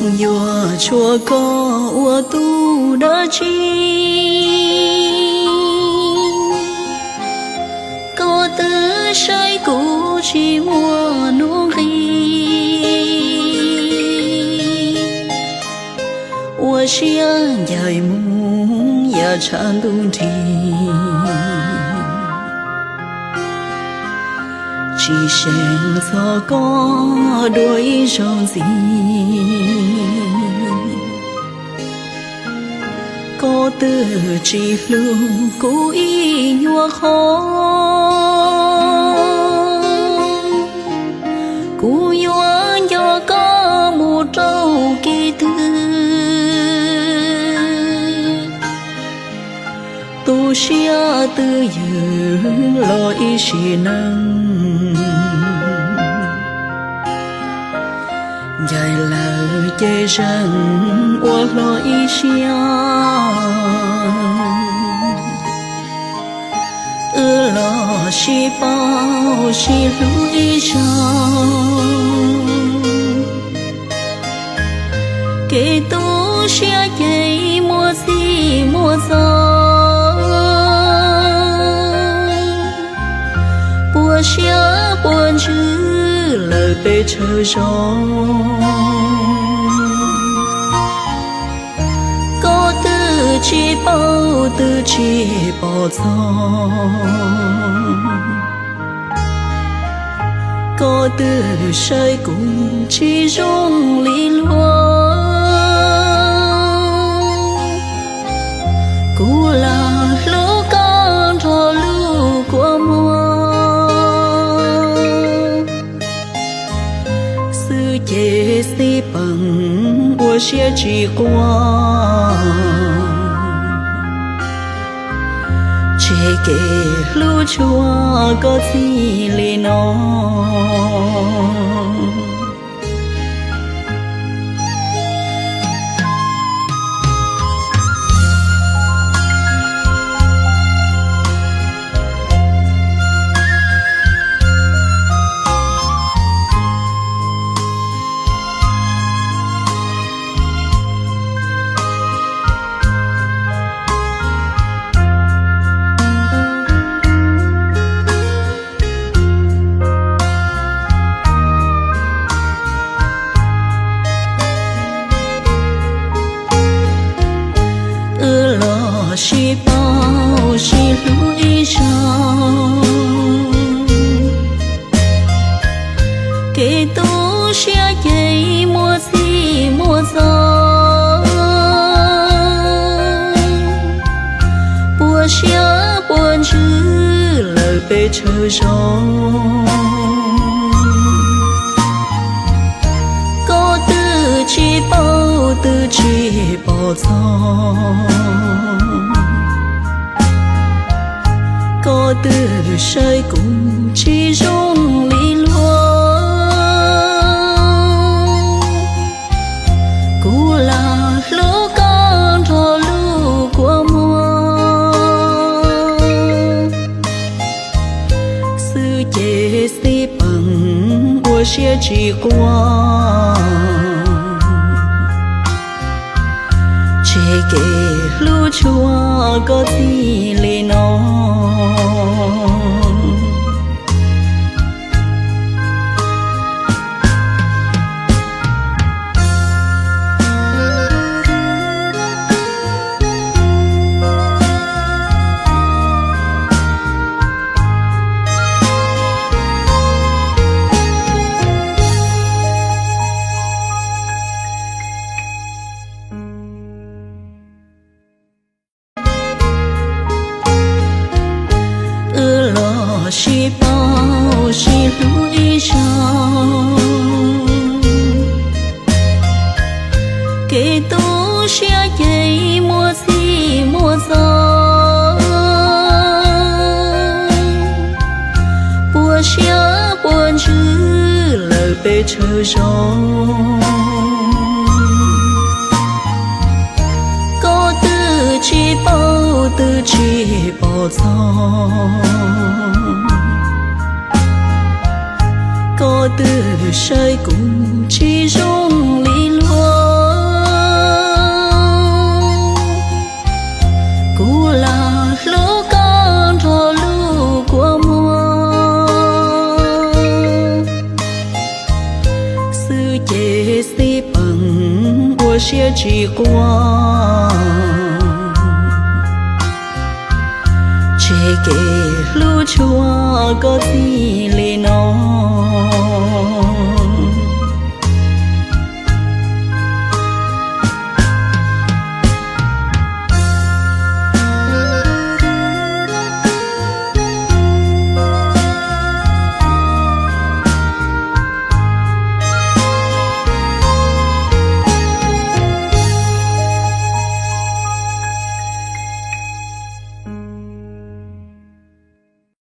Yuav tshuav koj ua tus dab tsi? Koj twb saib kuv tsis muaj nuj nqis, ua siab ncaim mus yam tshav ntuj nrig, tsis seev txog koj dua ib zaug ntxiv. Koj twb tsis hlub kuv ib nyuag qho, kuv yuav nco koj mus rau kev twg? Tu siab twj ywm los ib sim neej, ncaim lawm ces zeem ua hlo ib siab. Wb los sib paub sib hlub ib zaug, kev tu siab ces muaj txij muaj txo. Puas siab puas ntsws lawm peb chaw zoo, koj twb tsis paub twb tsis pom txog, koj twb saib kuv tsis zoo li luag. Kuv lam hlub koj nrog lub kua muag, xwb ces xij peem ua siab tsis quaj, tseg kev hlub tshua koj txij li no. Wb los sib paub sib hlub ib zaug, kev tu siab ces muaj txij muaj txo. Puas siab puas ntsws lawm peb chaw zoo, koj twb tsis paub twb tsis pom txog, koj twb saib kuv tsis zoo li luag. Kuv lam hlub koj nrog lub kua muag, xwb ces xij peem ua siab tsis quaj, tseg kev hlub tshua koj txij li no. Wb los sib paub sib hlub ib zaug, kev tu siab ces muaj txij muaj txo. Puas siab puas ntsws lawm peb chaw zoo, koj twb tsis paub twb tsis pom txog, koj twb saib kuv tsis zoo li luag. siab tsis quaj, tseg kev hlub tshua koj txij li.